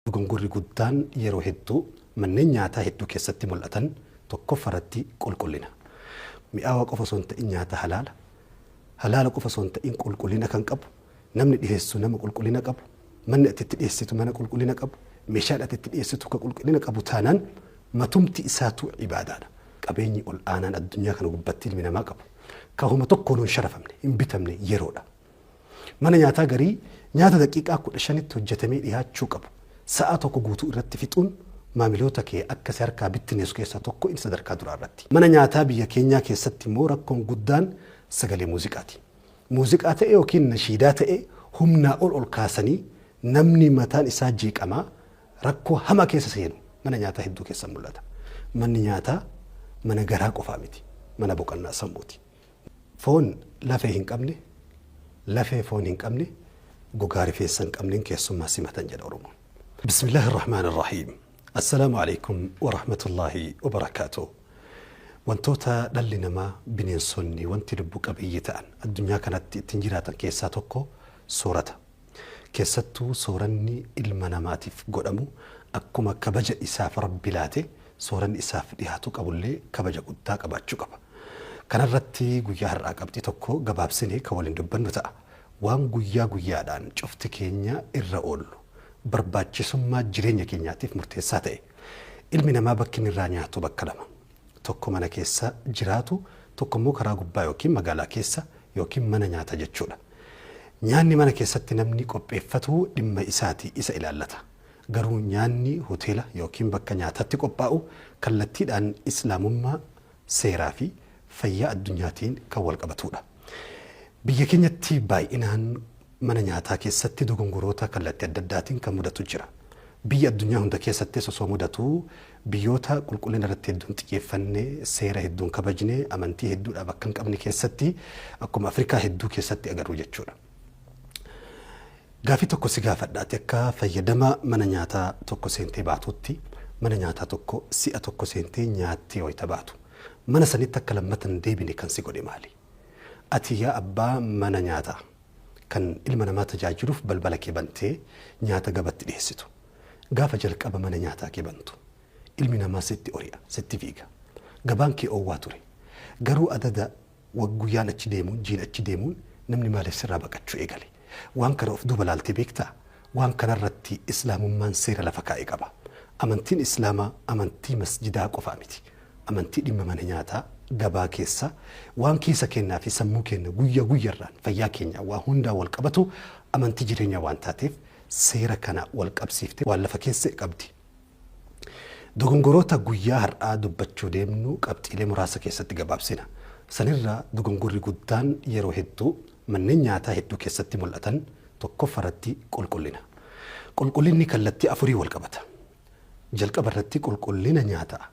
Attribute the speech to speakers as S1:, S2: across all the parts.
S1: Dogongorri guddaan yeroo hedduu manneen nyaataa hedduu keessatti mul'atan tokkoffaratti qulqullina. Mi'aawaa qofa osoo hin ta'in nyaata halaala. Halaala qofa osoo hin ta'in qulqullina kan qabu, namni dhiheessu nama qulqullina qabu, manni ati itti dhiheessitu mana qulqullina qabu, meeshaan ati itti dhiheessitu kan qulqullina qabu taanaan matumti isaatu ibaadaadha. Qabeenyi ol aanaan addunyaa kana gubbatti ilmi namaa qabu kan homa tokkoon hin sharafamne, hin bitamne yeroodha. Mana nyaataa garii nyaata daqiiqaa 15tti hojjetamee dhihaachuu qabu sa'a tokko guutuu irratti fixuun maamiloota kee akka si harkaa bittineessu keessaa tokko inni sadarkaa duraa irratti. Mana nyaataa biyya keenyaa keessatti immoo rakkoon guddaan sagalee muuziqaati. Muuziqaa ta'e yookiin nashiidaa ta'e humnaa ol ol kaasanii namni mataan isaa jeeqamaa rakkoo hamaa keessa seenu mana nyaataa hedduu keessa mul'ata. Manni nyaataa mana garaa qofaa miti, mana boqonnaa sammuuti. Foon lafee hin qabne, lafee foon hin qabne, gogaa rifeensa hin qabneen keessummaa simatan jedha Oromoon. Bismillaahi Irrahmaani Irrahiim. Assalaamu alaikum wa rahmatullaahi wa barakaatuh. Wantoota dhalli namaa, bineensonni, wanti lubbu qabeeyyii ta'an addunyaa kanatti ittiin jiraatan keessaa tokko soorata. Keessattuu sooranni ilma namaatiif godhamu akkuma kabaja isaaf Rabbi laate sooranni isaaf dhihaatuu qabullee kabaja guddaa qabaachuu qaba. Kanarratti guyyaa har'aa qabxii tokko gabaabsinee kan waliin dubbannu ta'a. Waan guyyaa guyyaadhaan cufti keenya irra oollu, barbaachisummaa jireenya keenyaatiif murteessaa ta'e. Ilmi namaa bakki inni irraa nyaatu bakka lama. Tokko mana keessa jiraatu, tokko immoo karaa gubbaa yookiin magaalaa keessa yookiin mana nyaata jechuudha. Nyaanni mana keessatti namni qopheeffatu dhimma isaati, isa ilaallata. Garuu nyaanni hoteela yookiin bakka nyaataatti qophaa'u kallattiidhaan Islaamummaa, seeraa fi fayyaa addunyaatiin kan walqabatuudha. Biyya keenyatti baay'inaan mana nyaataa keessatti dogongoroota kallattii adda addaatiin kan mudatu jira. Biyya addunyaa hunda keessattis osoo mudatuu biyyoota qulqullina irratti hedduu hin xiyyeeffanne, seera hedduu hin kabajne, amantii hedduudhaa bakka hin qabne keessatti akkuma Afrikaa hedduu keessatti agarru jechuudha. Gaafii tokko si gaafadha, ati akka fayyadama mana nyaataa tokko seentee baatutti mana nyaataa tokko si'a tokko seentee nyaattee wayita baatu mana sanitti akka lammata hin deebine kan si godhe maali? Ati yaa abbaa mana nyaataa kan ilma namaa tajaajiluuf balbala kee bantee nyaata gabatti dhiheessitu. Gaafa jalqaba mana nyaataa kee bantu ilmi namaa sitti ori'a, sitti fiiga. Gabaan kee oowwaa ture. Garuu adada guyyaan achi deemuun, jiin achi deemuun namni maaliif sirraa baqachuu eegale? Waan kana of duuba laaltee beektaa? Waan kanarratti Islaamummaan seera lafa kaa'e qaba. Amantiin Islaamaa amantii masjidaa qofaa miti. Amantii dhimma mana nyaataa, gabaa keessa, waan kiisa keennaa fi sammuu keenna guyya guyyarraan fayyaa keenyaan waa hundaan wal qabatu amantii jireenyaa waan taateef seera kana wal qabsiiftee waan lafa keesse qabdi. Dogongoroota guyyaa har'aa dubbachuu deemnu qabxiilee muraasa keessatti gabaabsina. Sanirra dogongorri guddaan yeroo hedduu manneen nyaataa hedduu keessatti mul'atan tokkoffaratti qulqullina. Qulqullinni kallattii afurii wal qabata. Jalqaba irratti qulqullina nyaataa,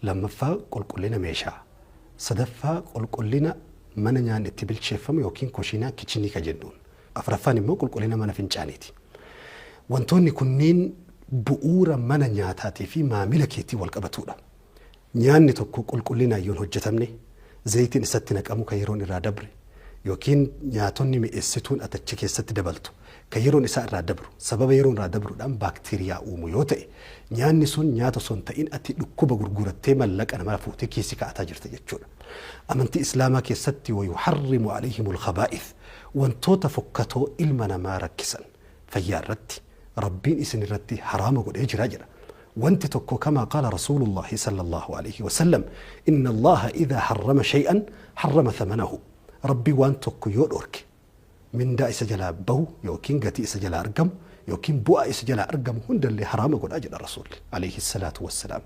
S1: lammaffaa qulqullina meeshaa, sadaffaa qulqullina mana nyaanni itti bilcheeffamu yookiin kushiinaa, kichinii ka jennuun, afraffaan immoo qulqullina mana fincaaniiti. Wantoonni kunniin bu'uura mana nyaataatii fi maamila keetii wal qabatuudha. Nyaanni tokko qulqullinaan yoo hin hojjetamne, zayitiin isatti naqamu kan yeroon irraa dabre yookiin nyaatonni mi'eessituun ati achi keessatti dabaltu kan yeroon isaa irraa dabru sababa yeroon irraa dabruudhaan baakteeriyaa uumu yoo ta'e nyaanni sun nyaata osoo hin ta'in ati dhukkuba gurgurattee mallaqa namaa fuutee kiisii kaa'ataa jirta jechuudha. Amantii Islaamaa keessatti wayuharrimu alayhimul khabaa'ith wantoota fokkatoo ilma namaa rakkisan fayyaa irratti Rabbiin isin irratti haraama godhee jira jedha. Wanti tokko kamaa qaala Rasuulullaahi sallallaahu aleyhi wa sallam inna Allaaha idhaa harrama shay'an harrama thamanahu Rabbiin waan tokko yoo dhoorke mindaa isa jalaa bahu yookiin gatii isa jalaa argamu yookiin bu'aa isa jalaa argamu hundallee haraama godha jedha Rasuulli aleyhi salaatu wassalaam.